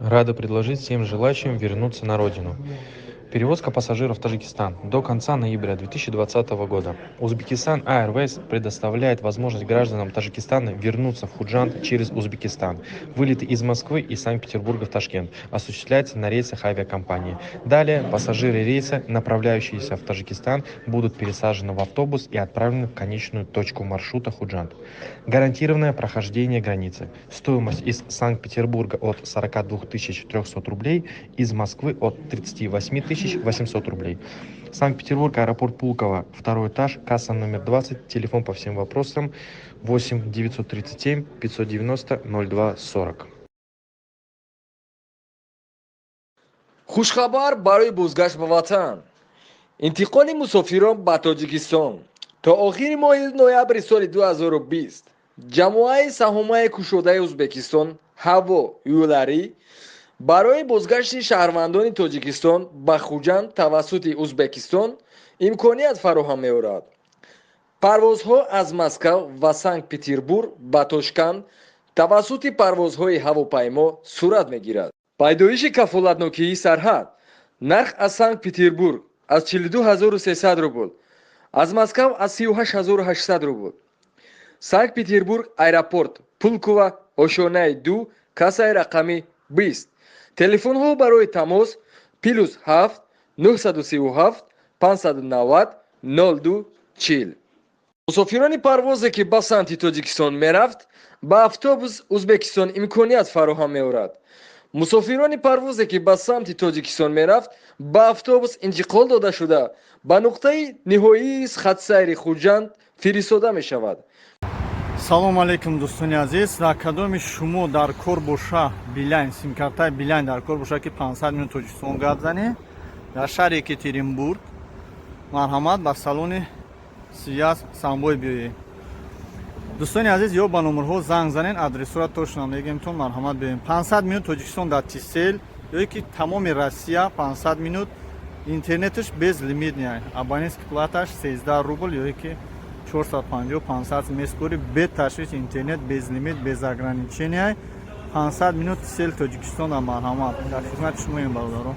Рады предложить всем желающим вернуться на родину. Перевозка пассажиров в Таджикистан до конца ноября 2020 года. Uzbekistan Airways предоставляет возможность гражданам Таджикистана вернуться в Худжанд через Узбекистан. Вылеты из Москвы и Санкт-Петербурга в Ташкент осуществляются на рейсах авиакомпании. Далее пассажиры рейса, направляющиеся в Таджикистан, будут пересажены в автобус и отправлены в конечную точку маршрута Худжанд. Гарантированное прохождение границы. Стоимость из Санкт-Петербурга от 42 300 рублей, из Москвы от 38 800 рублей. Санкт-Петербург, аэропорт Пулково, второй этаж, касса номер 20, телефон по всем вопросам 8 937 590 02 40. Хушхабар барои бозгашт ба ватан. Интиқоли мусофирон ба Тоҷикистон то охири моҳи ноябри соли 2020 ҷамоаи саҳомаи кушодаи Узбекистон «Ҳаво Юларӣ» барои бозгашти шаҳрвандони Тоҷикистон ба Хуҷанд тавассути Узбекистон имконият фароҳам меорад. Парвозҳо аз Москав ва Санкт Петербург ба Тошканд тавассути парвозҳои ҳавопаймо сурат мегирад. Пайдоиши кафолатнокии сарҳад. Нарх аз Санкт Петербург аз 42 300 рубл, аз Москав аз 38 800 рубл. Санкт Петербург, аэропорт Пулково, ошёнаи 2, кассаи рақами 20. Телефонҳо барои тамос: +7 937 590 02 40. Мусофирони парвозе, ки ба самти Тоҷикистон мерафт, ба автобус Узбекистон имконият фароҳам меорад. Мусофирони парвозе, ки ба самти Тоҷикистон мерафт, ба автобус интиқол дода шуда, ба нуқтаи ниҳоии хатсайри Хуҷанд фиристода мешавад. Салому алейкум, дӯстони азиз. Дар кадоми шумо дар кор боша Билайн, симкартаи Билайн дар кор боша, ки 500 минут Тоҷикистон гап занӣ дар шаҳри Екатеринбург, марҳамат, ба салони «Связь Самбой» биёед, дӯстони азиз, ё ба номерҳо занг занед. Адресура точно мегемтон, марҳамат, биёем. 500 минут Тоҷикистон дар Тисел ё ки тамоми Россия 500 минут интернеташ безлимитный, абонентский платаш 13 рубл ё ки 450, 500 меспори, бе ташвиш, интернет безлимит, без ограничения, 500 минут Тисел Тоҷикистон. Марҳамат, дар хизмати шумоем, бародаро.